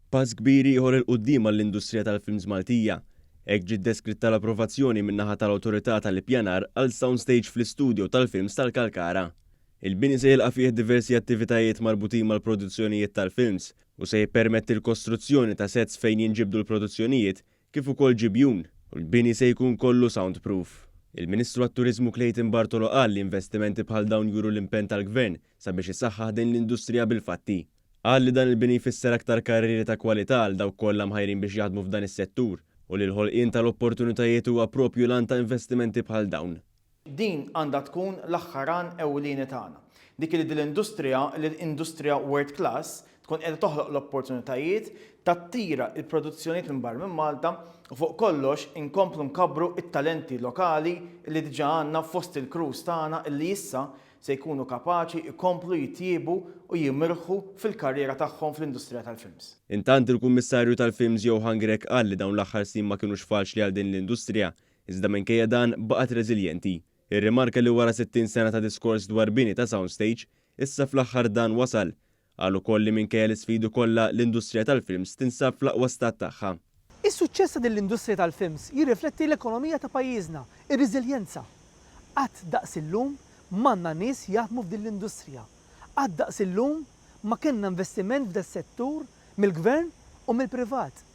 Pass kbir ieħor 'il quddiem għall-industrija tal-films Maltija. Hekk ġiet deskritta l-approvazzjoni min-naħa tal-Awtorità tal-Ippjanar għal soundstage fl-istudio tal-films tal-Kalkara. Il-bini se jilqa' fih diversi attivitajiet marbutin mal-produzzjonijiet tal-films u se jippermetti l-kostruzzjoni ta' sets fejn jinġibdu l-produzzjonijiet kif ukoll ġibjun, u l-bini se jkun kollu soundproof. Il-Ministru għat-Turiżmu Clayton Bartolo qal li investimenti bħal dawn juru l-impenn tal-Gvern sabiex isaħħaħ din l-industrija bil-fatti. Qal li dan il-bini jfisser aktar karrieri ta' kwalità għal dawk kollha mħajrin biex jaħdmu f'dan is-settur u li l-ħolqien tal-opportunitajiet huwa proprju l-għan ta' investimenti bħal dawn. Din għandha tkun l-aħħar għan ewlieni tagħna. Dik li din l-industrija, li l-industrija world class, tkun qiegħda toħloq l-opportunitajiet, tattira l-produzzjonijiet minn barra minn Malta u fuq kollox inkomplu nkabbru t-talenti lokali li diġà għandna fost il-crews tagħna li issa se jkunu kapaċi jkomplu jitjiebu u jimirħu fil-karriera tagħhom fl-industrija tal-films. Intant il-Kummissarju tal-Films Johann Grech qal li dawn l-aħħar snin ma kinux faċli għal din l-industrija, iżda minkejja dan baqgħet reżiljenti. Irrimarka li wara 60 sena ta' diskors dwar bini ta' soundstage, issa fl-aħħar dan wasal. Qal ukoll li minkejja l-isfidi kollha l-industrija tal-films tinsab fl-aqwa stat tagħha. Is-suċċess ta' din l-industrija tal-films jirrifletti l-ekonomija ta' pajjiżna, ir-reżiljenza. Qatt daqs illum m'għandna nies jaħdmu f'din l-industrija. Qatt daqs illum ma kellna investiment f'das-settur mill-Gvern u mill-privat.